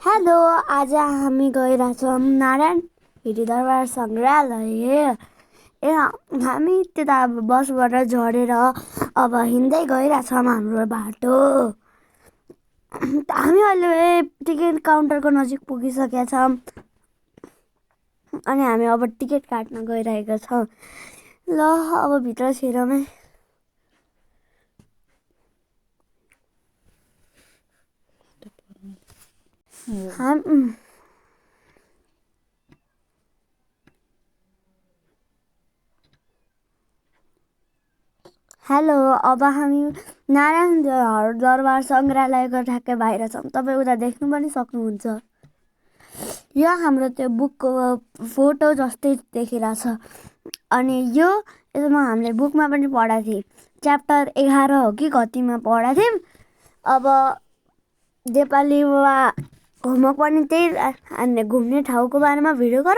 Hello, आज हामी गइरहेछौँ नारायण हिटी दरबार सङ्ग्रहालय। हामी त्यता अब बसबाट झरेर अब हिँड्दै गइरहेछौँ हाम्रो बाटो। हामी अहिले टिकट काउन्टरको नजिक पुगिसकेका छौँ अनि हामी अब टिकट काट्न गइरहेका छौँ। ल अब भित्र छिरौँ। हेलो, अब हामी नारायण दरबार सङ्ग्रहालयको ठ्याक्कै बाहिर छौँ। तपाईँ उता देख्नु पनि सक्नुहुन्छ। यो हाम्रो त्यो बुकको फोटो जस्तै देखिरहेछ। अनि यसमा हामीले बुकमा पनि पढाएको थियौँ, च्याप्टर 11 हो कि कतिमा पढाएको थियौँ। अब नेपालीमा होमवर्क पनि त्यही हामीले घुम्ने ठाउँको बारेमा भिडियो गर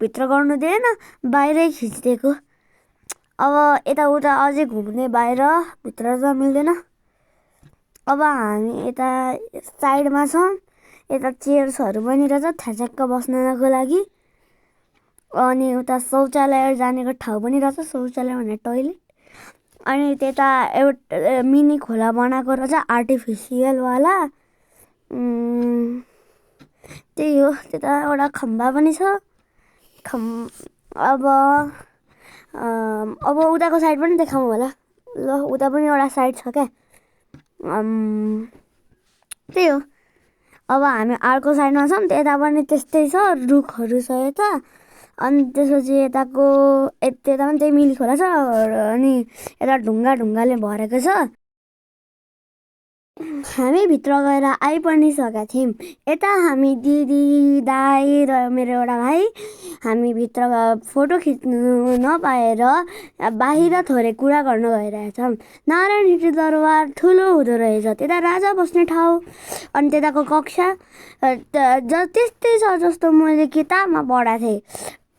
भित्र गर्नु दिएन, बाहिरै खिचिदिएको। अब यताउता अझै घुम्ने बाहिर भित्र त मिल्दैन। अब हामी यता साइडमा छौँ। यता चेयर्सहरू पनि रहेछ थ्याचक्क बस्नको लागि। अनि उता शौचालय जानेको ठाउँ पनि रहेछ, शौचालय भने टोइलेट। अनि त्यता एउटा मिनी खोला बनाएको रहेछ आर्टिफिसियलवाला। त्यही हो। त्यता एउटा खम्बा पनि छ। अब उताको साइड पनि देखाउँ होला। ल, उता पनि एउटा साइड छ क्या। त्यही हो। अब हामी अर्को साइडमा छौँ। त्यता पनि त्यस्तै छ, रुखहरू छ यता। अनि त्यसपछि त्यता पनि त्यही मिनी खोला छ। अनि यता ढुङ्गाले भरेको छ। हामी भित्र गएर आइ पनि सकेका थियौँ। यता हामी दिदी, दाइ र मेरो एउटा भाइ हामी भित्र फोटो खिच्नु नपाएर बाहिर थोरै कुरा गर्न गइरहेछौँ। नारायण हिटी दरबार ठुलो हुँदो रहेछ। त्यता राजा बस्ने ठाउँ। अनि त्यताको कक्षा त्यस्तै छ जस्तो मैले किताबमा पढाएको थिएँ।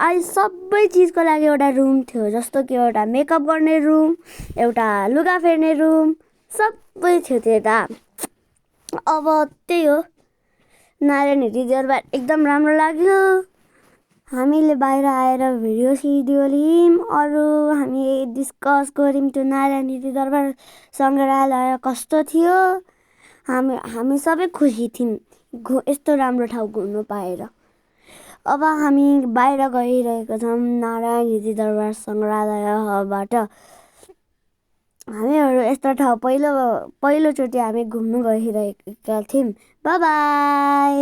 अहिले सबै चिजको लागि एउटा रुम थियो, जस्तो कि एउटा मेकअप गर्ने रुम, एउटा लुगा फेर्ने रुम, सबै थियो त्यता। अब त्यही हो। नारायण हिटी दरबार एकदम राम्रो लाग्यो। हामीले बाहिर आएर भिडियो सिडियो लियौँ। अरू हामी डिस्कस गऱ्यौँ त्यो नारायण हिटी दरबार सङ्ग्रहालय कस्तो थियो। हामी सबै खुसी थियौँ यस्तो राम्रो ठाउँ घुम्नु पाएर। अब हामी बाहिर गइरहेका छौँ नारायण हिटी दरबार सङ्ग्रहालयबाट। हामीहरू यस्तो ठाउँ पहिलोचोटि हामी घुम्नु गइरहेका थियौँ। By by.